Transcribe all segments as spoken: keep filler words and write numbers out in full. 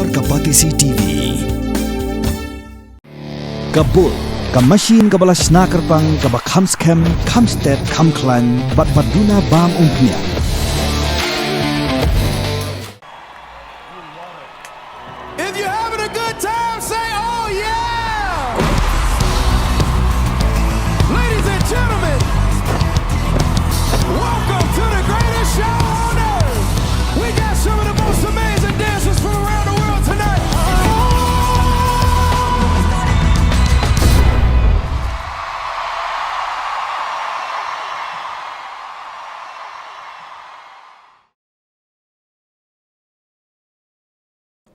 Ka Batesi T V. Ka Bull, ka machine kaba la shna kyrpang, kaba kham skhem, kham stet, kham khlaiñ, bad ba duna bam umphniang. If you're having a good time, say, "Oh, yeah!" Ladies and gentlemen, welcome to the greatest show on earth. We got some of the most amazing dancers from around the world tonight.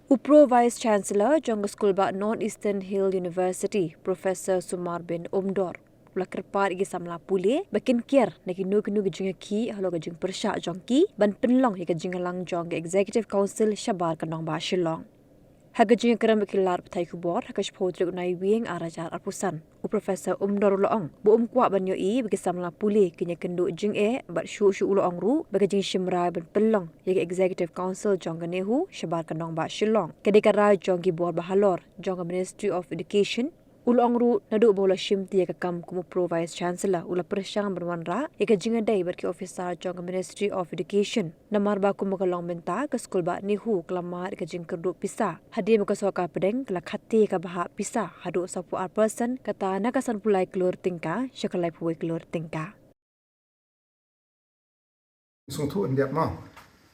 U Pro Vice Chancellor jong ka Skulbah North Eastern Hill University, Professor Sumar bin Umdor, u la kyrpad ïa ki samla pule ba kin kiar na kino kino ki jingïakhih halor ka jingpyrshah jong ki ban pynlong ïa ka jingïalang jong ka Executive Council shabar ka nongbah Shillong. Ha ka jingïakren bad ki lad pathai khubor ha ka shiphew tarik u Naiwieng ar hajar arphew san, u Professor Umdor u la ong ba um kwah ban ïohi ba ki samla pule kin ïakynduh jingeh, bad shuh shuh u la ong ruh ba ka jingshim rai ban pynlong ïa ka Executive Council jong ka NEHU shabar ka nongbah Shillong ka dei ka rai jong ki bor bahalor jong ka Ministry of Education. U la ong ruh naduh ba u la shimti ïa ka kam kum u Pro Vice Chancellor, u la pyrshang ban wanrah ïa ka jingïadei bad ki officer jong ka Ministry of Education, namar ba kumba ka long mynta, ka skulbah NEHU ka la mad ïa ka jingkyrduh pisa, hadien ba ka sorkar pdeng ka la khate ïa ka bhah pisa haduh sawphew ar percent, kata na ka sanphew lai klur tyngka sha ka laiphew wei klur tyngka. Sngewthuh, yndiat ma.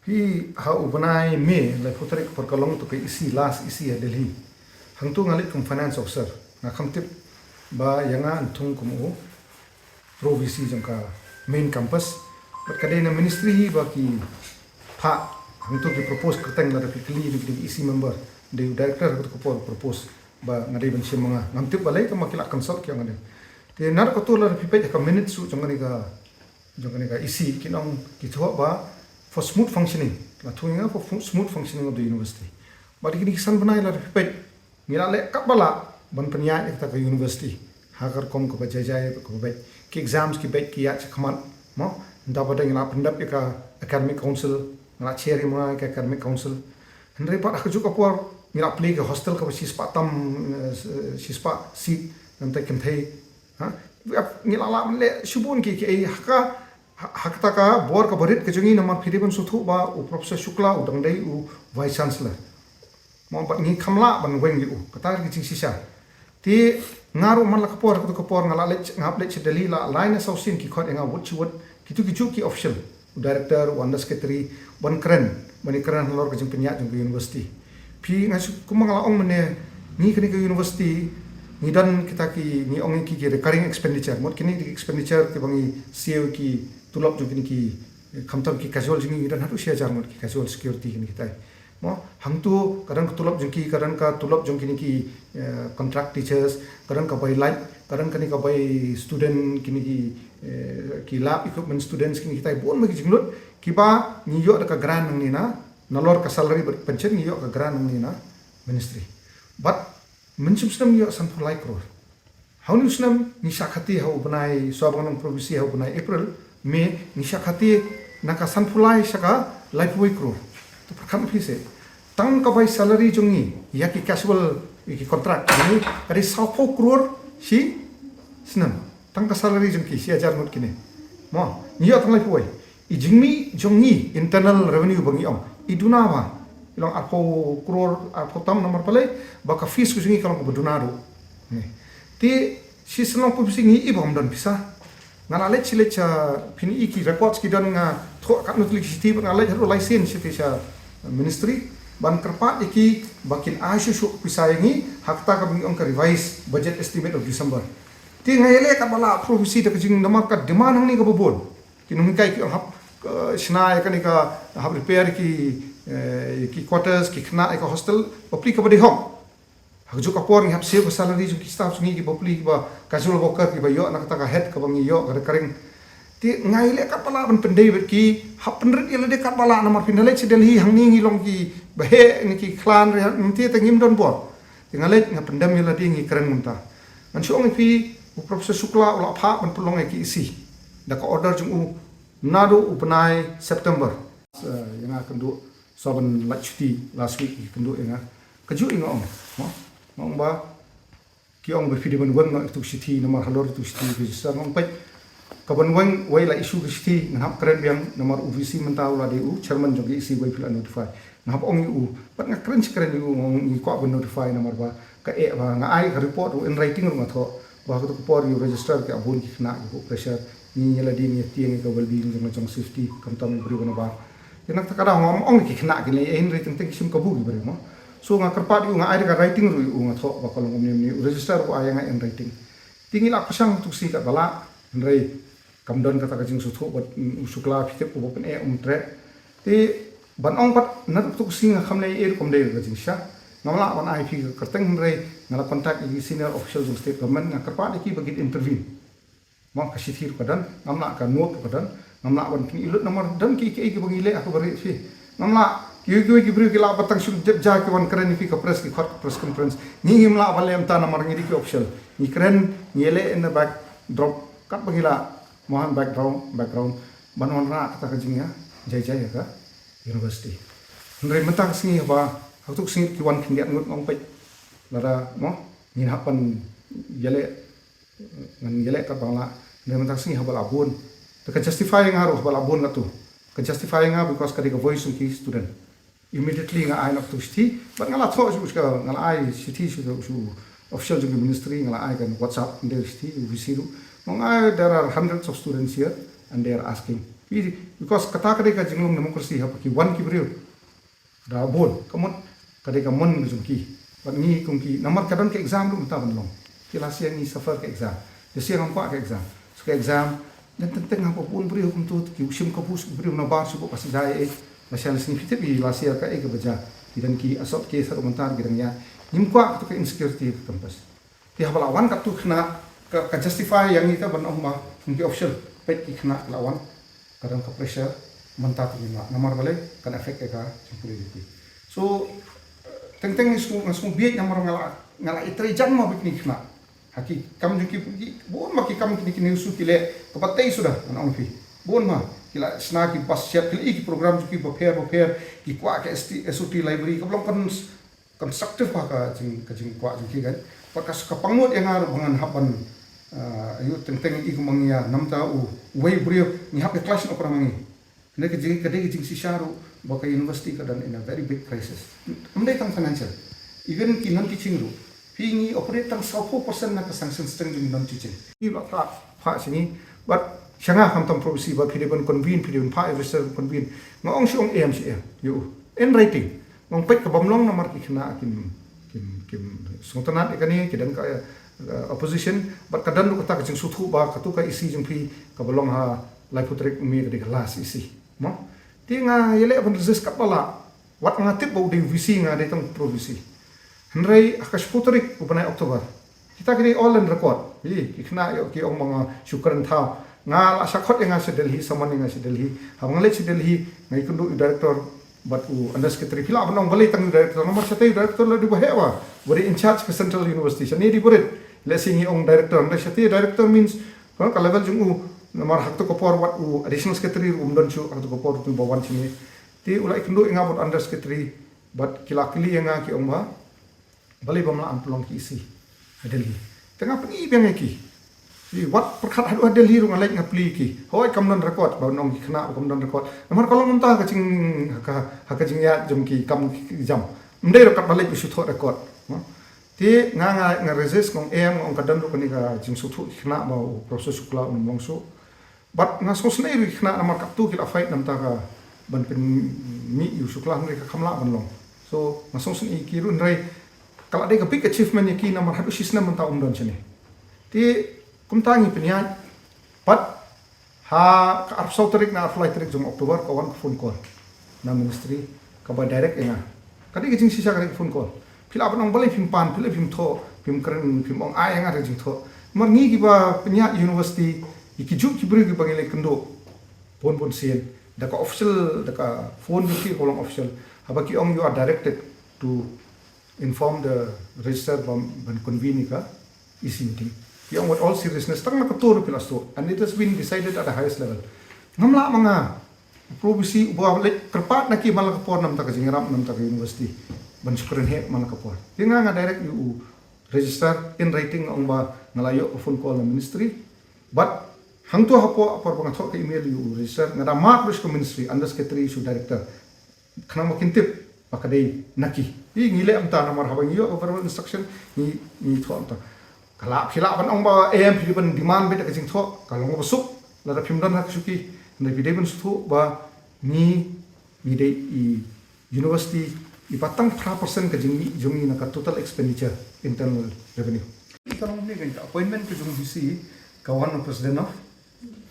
Phi, ha u bnai May, laiphew tarik, por ka long tu ka E C, last E C ha Delhi. Hangtu nga leit kum finance officer. Nga kham tip ba ïa nga yn thung kum u Pro V C jong ka main campus. Bad ka dei na ministry hi ba ki phah hangtu ki propose kyrteng, lada phi kylli ïa ki E C member, dei u director ha kato ka por propose ba nga dei ban shim ma nga. Ngam tip balei, tangba ki la consult ki ong nga dei. Te naduh kato, lada phi peit ha ka minutes ruh jong kane ka, jong kane ka E C, kin ong, ki thoh ba for smooth functioning. La thoh ïa nga for fu-, smooth functioning of the university. Bad kine ki san bnai, lada phi peit, ngi la leh katba lah ban pynïaid ïa kata ka university. Ha ka rukom kaba jai jai, kaba beit. Ki exams ki beit, ki ïaid shakhmat, mo. Nda ba dei, ngi la pyndep ïa ka academic council, nga la chair ïa ma nga ïa ka academic council. Hynrei pat ha kajuh ka por ngi la plie ka hostel kaba shispah tam, eh, shispah seat, namar kynthei. Ha? Ngi la lah ban leh shibun ki, ki, eh, ha ka, ha, ha kata ka bor kaba rit ka jong ngi, namar phi dei ban sngewthuh ba u Professor Shukla u dang dei u Vice Chancellor. Mo, bad ngi kham lah ban weng ïa u. Kata ka jingshisha. Te nga ruh man la ka por, kato ka por nga la leit, nga hap leit sha Delhi, la lai na saw sien ki khot ïa nga wut shi wut, kito kijuh ki official, u director, u under secretary, ban kren, ban ïakren halor ka jingpynïaid jong ka university. Phi, nga shu, kumba nga la ong mynne, ngi kane ka university, ngi don kita ki, ngi ong ki, ki recurring expenditure, mut kine ki expenditure kiba ngi siew, ki tulop jong kine ki, eh, khamtam ki casual jong ngi, ngi don haduh shi hajar ngut ki casual security kine kitai. Mo, hangtu, ka don ka tulop jong ki, ka don ka tulop jong kine ki, eh, contract teachers, ka don ka bai light, ka don kane ka bai student, kine ki, eh, ki lab equipment students, kine kitai bun ma ki jinglut, kiba ngi ïoh da ka grant nangne na, nalor ka salary bad pension ngi ïoh ka grant nangne na ministry. Bad, mynshem snem ngi ïoh sanphew lai klur. Ha une u snem ngi shah khati ha u bnai, shuwa ba nga long Pro V C ha u bnai April, May, ngi shah khati na ka sanphew lai sha ka laiphew wei klur. To pyrkhat phi seh. Tang ka bai salary jong ngi, ïa ki casual, ïa ki contract, ngi ka dei sawphew klur shi snem. Tang ka salary jong ki, shi hajar ngut kine. Mo, ngi ïoh tang laiphew wei. I jingmih jong ngi, internal revenue ba ngi ong, i duna bha. I long arphew klur, arphew tam namar balei, ba ka fees ka jong ngi ka long kaba duna ruh. Ngi. Te, shi sien long phi sngewthuh ngi i ba ngam don pisa. Nga la leit shi leit sha, phin i ki records ki don, nga thoh katno tylli ki shithi, nga leit haduh lai sien shiti sha ministry ban kyrpad ïa ki ba kin ai shuh shuh pisa ïa ngi ha kata kaba ngi ong ka revised budget estimate of December. Te nga ïaleh katba lah, Pro V C, da ka jingdamar ka demand hangne kaba bun. Ki nonghikai ki ong hap, eh, shna ïa kane ka, hap repair ki, eh, ki quarters, ki khynnah ïa ka hostel, bapli kaba dei hok. Ha kajuh ka por ngi hap siew ka salary jong ki staff jong ngi, ki bapli kiba casual worker kiba ïoh na kata ka head kaba ngi ïoh ka recurring. Te nga ïaleh katba lah ban pyndei bad ki, hap pynrit ïa lade katba lah, namar phin da leit sha Delhi hangne ngi long kiba heh, ngi ki khlaiñ re, te te ngim don bor. Te nga leit nga pyndem ïa lade, ngi kren mynta. Ngan shu ong ïa phi, u Professor Shukla u la phah ban pynlong ïa ki E C da ka order jong u naduh u bnai September. Eh, ïa nga kynduh, shuwa ban leit shuti last week, kynduh ïa nga. Ka ju i nga ong, mo? Nga ong ba ki ong ba phi dei ban weng noh ïa katu ka shithi, namar halor katu ka shithi register, nga ong peit. Ka ban weng wei la issue ka shithi, ngan hap kren biang, namar u VC mynta u la dei u chairman jong ka EC wei phi la notify. Nga hap ong ïa u, bad nga kren shi kren ïa u, nga ong ngi kwah ban notify namar ba ka eh ba nga ai ka report ruh in writing ruh nga thoh ba ha katu ka por ïa u registrar ki a bun ki khynnah ki buh pressure. Ngi ïa la dei ngi ïa tieng ïa ka well-being jong la jong safety, khamtam ïa u briew ba na bar. Ïa na kata ka daw ngam ong ki khynnah kin leh, hynrei teng teng ki shim kabu ki briew, mo. So nga kyrpad ïa u, nga ai da ka writing ruh ïa u, nga thoh ba ka long kumne kumne, u registrar u ai ïa nga in writing. Te ngi la pyrshang tu shi katba lah, hynrei kam don kata ka jingsngewthuh bad, mm, u Shukla phi tip uba pyneh um treh. Te ban ong pat na tu shi nga kham leh ei ruh kam dei ka jingshisha. Ngam lah ban ai phi ka kyrteng, hynrei nga la contact ïa ki senior official jong state government, nga kyrpad ïa ki ba kin intervene. Mo, ka shithi ruh ka don, ngam lah, ka note ruh ka don, ngam lah ban pyni lut namar don ki, ki, kiei kiba ngi leh ha kaba rieh phi. Ngam lah, kiwei kiwei ki briew ki lah ba tang shu dep ja ki wan kren ïa phi ka press, ki khot ka press conference. Ngi ngim lah ban leh mynta namar ngi dei ki official. Ngi kren, ngi leh in the backdrop, katba ngi lah, mo, ha background, background ban wanrah kata ka jingïa jai jai ïa ka university. Hynrei mynta ka sngi haba ha katu ka sngi ki wan khyndiat ngut, nga ong peit, lada, mo, ngin hap ban ïaleh, ngan ïaleh katba lah. Hynrei mynta ka sngi haba la bun, te ka justify nga ruh haba la bun katu. Ka justify nga because ka dei ka voice jong ki student. Immediately nga ai noh katu ka shithi, bad nga la thoh shu, shu, nga la ai shithi shu, shu official jong ki ministry, nga la ai kan WhatsApp, hynrei shithi u VC ruh. Nga ong ai, there are hundreds of students here and they are asking. Because kata ka dei ka jinglong democracy, haba ki wan ki briew da bun, ka mut ka dei ka mon jong ki. Bad ngi kum ki, namar ka don ka exam ruh mynta ban long. Ki last year ngi suffer ka exam. This year ngam kwah ka exam. So ka exam, ngan teng teng haba bun briew kumtu, ki shim kabu, briew na bar shu buh ka sida ei ei. Lashai lashisngi phi tip ïa last year kaei kaba jia. Ki don ki assault case haduh mynta ki dang ïaid. Ngim kwah katu ka insecurity ha ka campus. Te haba la wan katu khynnah, ka, ka justify ïa ngi ka ban ong ba kum ki official, peit ki khynnah la wan, ka don ka pressure mynta te ngim lah, namar balei, kan affect ïa ka jingpule jong ki. So teng teng nga sngew, nga sngew bieit namar nga la, nga la ïatrei jan ma bad kine ki khynnah. Ha ki kam jong ki, ki, bun ma ki kam kine, kine u su ki leh kaba tei suda, ngan ong phi. Bun ma ki la shna ki bus shed, ki la ïoh ki program jong ki bapher bapher, ki kwah ka SOT library kaba long kan constructive ba ka jing, ka jingkwah jong ki kan. Bad ka, ka pangnud ïa nga ruh ba ngan hap ban, ah, ïoh teng teng i kumba ngi ïa namta u, uwei u briew ngi hap ïa clash noh para ma ngi. Hynrei ka jing, ka dei ka jingshisha ruh ba ka university ka don in a very big crisis. Ym dei tang financial. Even ki non teaching ruh, phi, ngi operate tang sawphew percent na ka sanction strength jong ki non teaching. Ki la phah, phah sha ngi, bad sha nga khamtam Pro VC ba phi dei ban convene, phi dei ban phah ïa u register convene. Nga ong shu ong em shu em ïa u in writing. Nga ong peit ka bym long namar ki khynnah kim, kim, kim sngewtynnat ïa kane, ki don ka, eh, opposition, bad ka don ruh kata ka jingsngewthuh ba katu ka EC jong phi kaba long ha laiphew tarik u May ka dei ka last EC. Mo? Te nga ïaleh ban resist katba lah. Wat nga tip ba u dei VC, nga dei tang Pro VC. Hynrei ha ka shiphew tarik u bnai October, kita ki dei all in record. Hi, ki khynnah ïoh ki ong ba nga shu kren thaw. Nga la shah khot ïa nga sha Delhi, summon ïa nga sha Delhi. Haba nga leit sha Delhi, nga ïakynduh ïa u director bad u under secretary. Phi lah ban ong balei tang u director, namar shatei u director la dei ba heh ba, ba dei in charge ka Central University. Shane dei barit. Lehse ngi ong director, hynrei shatei director means, ha, ka level jong u, namar ha katu ka por wat u additional secretary ruh um don shuh, ha katu ka por ruh ba wan shane. Te u la ïakynduh ïa nga bad under secretary, bad ki la kylli ïa nga ki ong ba balei bym lah ban pynlong ki EC ha Delhi. Te nga pyni biang ïa ki. Ki wat pyrkhat haduh ha Delhi ruh nga leit nga plie ïa ki. Hooid kam don record, ba ong ki khynnah ba kam don record. Namar ka long kumta ha ka jing, ha ka, ha ka jingïaid jong ki kam ki jam. Ym dei ruh katba leit ba shu thoh record. Te nga, nga, nga resist, nga ong em, nga ong ka don ruh kane ka jingsngewthuh ki khynnah ba u Professor Shukla um long shuh. Bad nga sngewsynei ruh ïa ki khynnah namar katto ki la fight na bynta ka ban pynmih ïa u Shukla, hynrei ka kham lah ban long. So nga sngewsynei ïa ki ruh, hynrei ka la dei ka big achievement ïa ki namar haduh shi snem mynta um don shane. Te kumta ngi pynïaid. Bad ha ka arphew saw tarik ne arphew lai tarik jong October ka wan ka phone call na ministry kaba direct ïa nga. Ka dei ka jingshisha, ka dei ka phone call. Phi lah ban ong balei phim pan, phi lah phim thoh, phim kren, phim ong ai ïa nga ka jingthoh. Namar ngi kiba pynïaid university, ïa ki juh ki briew kiba ngi la ïakynduh bun bun sien, da ka official, da ka phone jong ki ka long official. Haba ki ong you are directed to inform the registrar ban, ban convene ïa ka EC meeting. Ki ong with all seriousness, tang na ka tur phi la sdang. And it has been decided at the highest level. Ngam lah ma nga, Pro VC uba leit kyrpad na ki man la ka por na bynta ka jingïarap na bynta ka university. ban shu kren heh man la ka por. Te nga nga direct ïa u registrar in writing, nga ong ba nga la ïoh ka phone call na ministry. But hangto hapoh por ba nga thoh ka email ïa u registrar, nga da mark ruh sha ka ministry under secretary sha u director. Khnang ba kin tip ba ka dei na ki. Hi ngi leh mynta namar haba ngi ïoh ka verbal instruction ngi, ngi thoh mynta. Ka lah phi lah ban ong ba em phi dei ban demand beit da ka jingthoh, ka long ba suk, lada phim don ha ka shuki. Hynrei phi dei ban sngewthuh ba ngi, ngi dei i university iba tang phra percent ka jingmih jong ngi na ka total expenditure, internal revenue. Ka long ne ka appointment ka jong VC ka wan na president of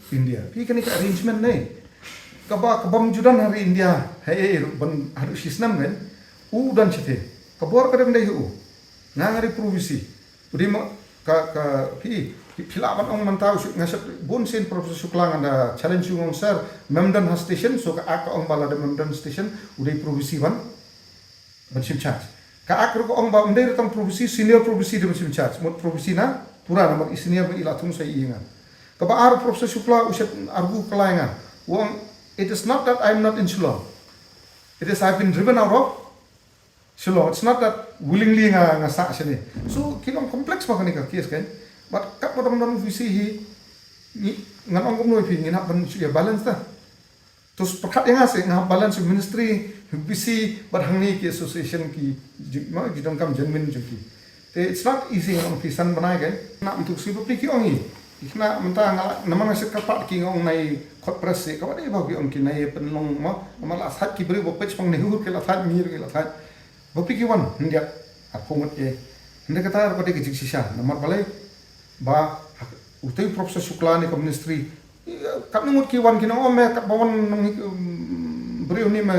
India. Phi kane ka arrangement ne. Kaba, kaba ym ju don ha ri India, ha, eh, ban haduh shisnem kan. U don shatei. Ka bor ka dang dei u. Nga nga dei pro VC. U dei ma ka, ka, phi, phi, phi lah ban ong mynta u shu, nga shu bun sien Professor Shukla nga da challenge u, nga ong sir, mem don ha station, so ka ak ka ong ba lada mem don station, u dei pro VC ban, ban shim charge. Ka ak ruh ka ong ba ym dei ruh tang pro VC, senior pro VC dei ban shim charge. Mut pro VC na pura namar i senior ba i la thung sa i nga. Kaba ar Professor Shukla u shet argu ka lai nga. U ong, it is not that I am not in Shillong. It is I have been driven out of Shillong. It's not that willingly nga, nga sah shane. So ki long complex ba kane ka case kan. But kat ba dang don VC hi, ngan ong kumno phi, ngin hap ban shu ïa balance ta. To pyrkhat ïa nga seh, nga balance ministry, VC, bad hangne ki association ki, ju-, ma, ki donkam genuine jong ki. Te it's not easy, nga ong phi, san bnai kan. Nga mynta shu ba phi ki ong hi. Ki khynnah mynta nga, namar nga shet kyrpad ki, nga ong nai khot press seh, kaba dei ba ki ong ki nai pynlong ma, namar la thait ki briew ba peit pang ne hur ki la thait, mir ki la thait. Ba phi ki wan, hyndiat, arphew ngut eh. Hynrei kata ruh ka dei ka jingshisha, namar balei, ba, ha, utei Professor Shukla ne ka ministry, katne ngut ki wan ki ong, oh me, katba wan nong hi, um, briew ne me.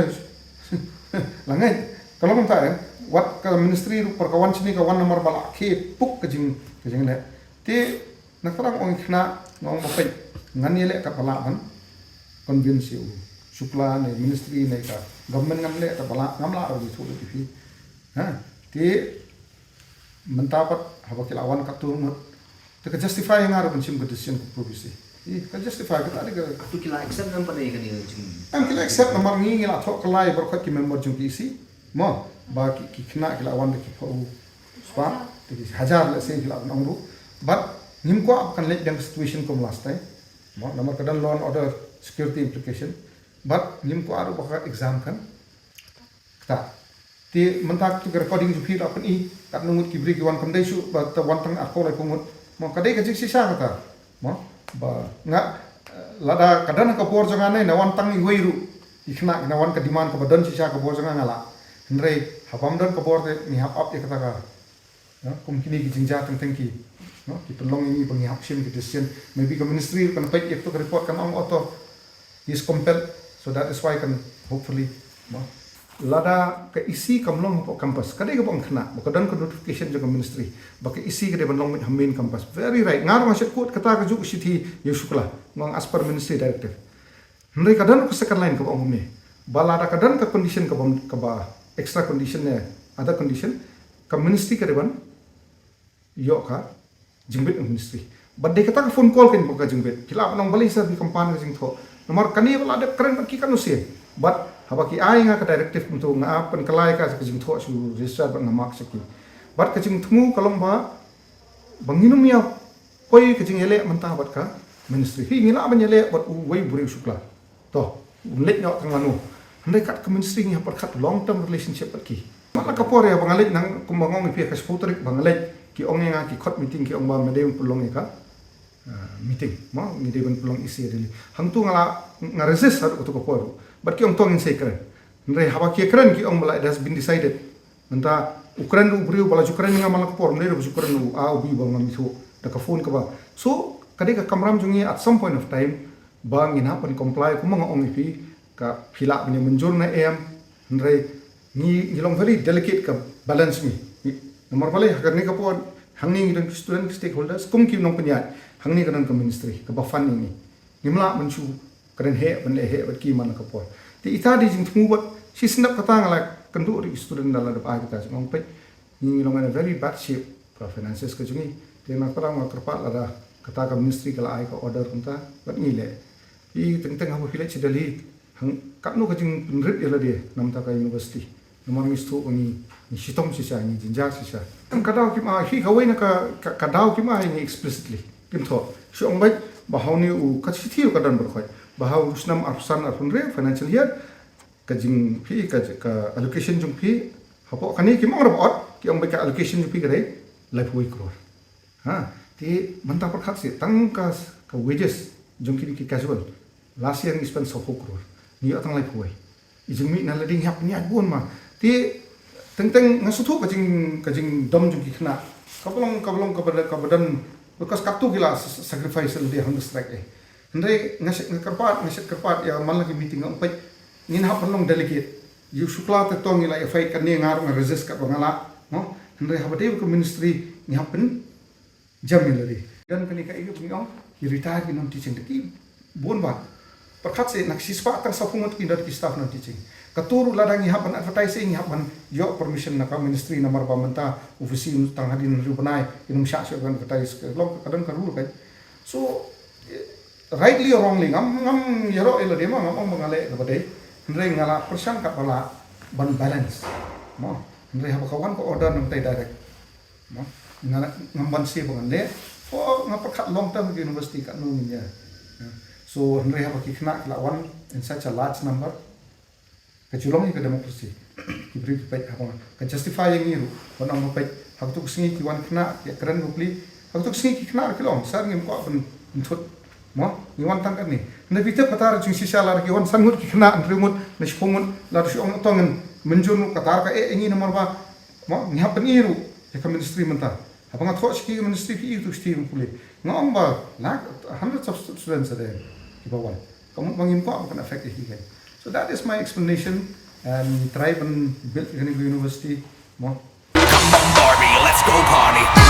La ngeit, ka long mynta eh, wat ka ministry ruh por ka wan shane ka wan namar ba la khie puk ka jing, ka jingleh. Te, na ka rang ong khynnah, nga ong ba peit, ngan ïaleh katba lah ban convince ïa u Shukla ne ministry ne ka government, ngan leh katba lah, ngam lah ruh ïathuh ïa phi. Ha, te, mynta pat haba ki la wan katto ngut, te ka justify ïa nga ruh ban shim ka decision ka pro VC. Ih, ka justify kata dei ka. Hato ki la accept ne em pat ïa kane ka jing. Em ki la accept namar ngi ngi la thoh kylla ïa baroh khoit ki member jong ka EC. Mo, ba ki, ki khynnah ki la wan da ki phew spah, da ki hajar lehse ki la wan ong ruh. But ngim kwah ba kan leit biang ka situation kum last time. Mo, namar ka don law and order, security implication. But ngim kwah ruh ba ka exam kan kata. Te mynta tu ka recording jong phi la pyni, katno ngut ki briew ki wan, kam dei shuh ba ta wan tang arphew laiphew ngut. Mo, ka dei ka jingshisha kata. Mo, ba nga, eh, lada ka don ha ka bor jong nga ne, na wan tang iwei ruh. Ki khynnah na wan ka demand kaba don shisha ha ka bor jong nga, nga lah. Hynrei haba ym don ka bor te ngi hap ap ïa kata ka. No, kum kine ki jingjia teng teng ki, no, ki pynlong ïa ngi ba ngi hap shim ki decision. Maybe ka ministry kan peit ïa ka report kan ong, oh to, he is compelled. So that is why kan hopefully, no. Lada ka EC kam long hapoh campus, ka dei kaba ong khynnah ba ka don ka notification jong ka ministry ba ka EC ka dei ban long mid ha main campus. Very right. Nga ruh nga shet kut kata ka juh shithi ïa u Shukla, nga ong as per ministry directive. Hynrei ka don ka second line kaba ong kumne, ba lada ka don ka condition kaba, kaba extra condition ne other condition, ka ministry ka dei ban ïoh ka jingbit na ka ministry. Bad dei kata ka phone call kein ba ka jingbit. Ki lah ban ong balei sir phi kam pan ka jingthoh. Namar kane ba la dep kren bad ki katno sien. Bad haba ki ai nga ka directive mynta nga pynkylla ïa ka jingthoh sha u registrar bad nga mark sha ki. Bad ka jingthmu ka long ba, ba ngin ym ïa poi ka jingïaleh mynta bad ka ministry. Hi ngi lah ban ïaleh bad uwei u briew u Shukla. To, un leit noh tang lano. Hynrei kat ka ministry ngi hap pyrkhat long term relationship bad ki. Man la ka por ïa ba nga leit nang, kumba nga ong ïa phi, ha ka shiphew tarik ba nga leit, ki ong ïa nga, ki khot meeting, ki ong ba me dei ban pynlong ïa ka, ah, meeting. Mo, ngi dei ban pynlong EC ha Delhi. Hangto nga la, nga resist haduh kato ka por ruh. Bad ki ong to ngin sa ïakren. Hynrei haba ki ïakren ki ong ba la it has been decided. Mynta u kren u briew ba la ju kren ïa nga man la ka por, ym dei ruh ba ju kren u A u B ba ngam ithuh, da ka phone kaba. So ka dei ka kamram jong ngi at some point of time ba ngin hap ban comply, kumba nga ong ïa phi, ka phi lah ban ïa mynjur ne em. Hynrei ngi, ngi long very delicate ka balance ngi. Ngi, namar balei ha kane ka por hangne ngi don ki student, ki stakeholders, kum ki nongpynïaid, hangne ka don ka ministry kaba fund ïa ngi. Ngim lah ban shu kren heh ban leh heh bad ki man la ka por. Te ita dei jingthmu bad shisien dep kata nga la kynduh ïa ki student da la dep ai kita jingong, peit ngi long in a very bad shape ka finances ka jong ngi. Te na ka daw nga kyrpad lada kata ka ministry ka la ai ka order kumta bad ngi leh. Phi teng teng haba phi leit sha Delhi, hang katno ka jingpynrit ïa lade na bynta ka university. Namar ngi shu ngi ngi shitom shisha, ngi jynjar shisha. Em ka daw kim ai hi, kawei na ka ka, ka daw kim ai ngi explicitly. Kim thoh. Shu ong beit ba haw ni u ka shithi u ka don barkhoi. Ba haw u snem arphew san arphew hynriew financial year, ka jing phi ka, ka allocation jong phi hapoh kane kim ong ra ba ot, ki ong beit ka allocation jong phi ka dei laiphew wei crore. Ha, te mynta pyrkhat seh tang ka, ka wages jong kine ki casual. Last year ngi spend sawphew crore. Ngi ïoh tang laiphew wei. I jingmih na lade ngi hap ngi ïaid bun ma. Te teng teng nga sngewthuh ka jing, ka jingdom jong ki khynnah. Ka ba long, ka ba long, ka ba, ka ba don, because katto ki la s-, s-, sacrifice lade hangta strike eh. Hynrei nga shet, nga kyrpad, nga shet kyrpad ïa man la ki meeting nga ong peit. Ngin hap ban long delegate. Ïa u Shukla te to ngi la ïa fight, kane nga ruh nga resist katba nga lah. Mo? Hynrei haba dei ka ministry ngi hap pynjam ïa lade. Don kane ka ïa ngi ong ki retire ki non teaching, da ki bun bha. Pyrkhat seh na ka shispah tang sawphew ngut ki don ki staff non teaching. Kato ruh lada ngi hap ban advertise, ngi hap ban ïoh permission na ka ministry namar ba mynta office tang hadien hynriew bnai, kin ym shah shuh ban advertise, ka long ka don ka rule ka. So, eh, rightly or wrongly, ngam, ngam ïaroh ïa lade ma, ngam ong ba nga leh kaba dei. Hynrei nga la pyrshang katba lah ban balance. Mo, hynrei haba ka wan ka order nangtai direct. Mo, nga la, ngam banse ba ngan leh. Oh, nga pyrkhat long term ka university katno ngin ïa. So, hynrei haba ki khynnah ki la wan in such a large number. Ka ju long ïa ka democracy. Ki briew ki peit haba nga, ka justify ïa ngi ruh. Ban ong ba peit, ha kato ka sngi ki wan khynnah, ki kren bapli. Ha kato ka sngi ki khynnah ruh ki la ong, sir, ngim kwah ban, ban thut. Mo, ngi wan tang katne. Hynrei phi tip kata ruh jingshisha, lada ki wan san ngut ki khynnah, hynriew ngut, ne shiphew ngut, lada shu ong to ngin mynjur ruh, kata ruh ka eh ïa ngi namar ba, mo, ngi hap ban ïoh ruh ïa ka ministry mynta. Haba nga thoh sha ki ka ministry, phi ïoh tu sha ki, pule. Nga ong ba, lak, hundreds of students are there kiba wan. Ka mut ba ngim kwah ba kan affect ïa ki. So that is my explanation. And try ban build kane ka university. Mo. Come on, Barbie, let's go party.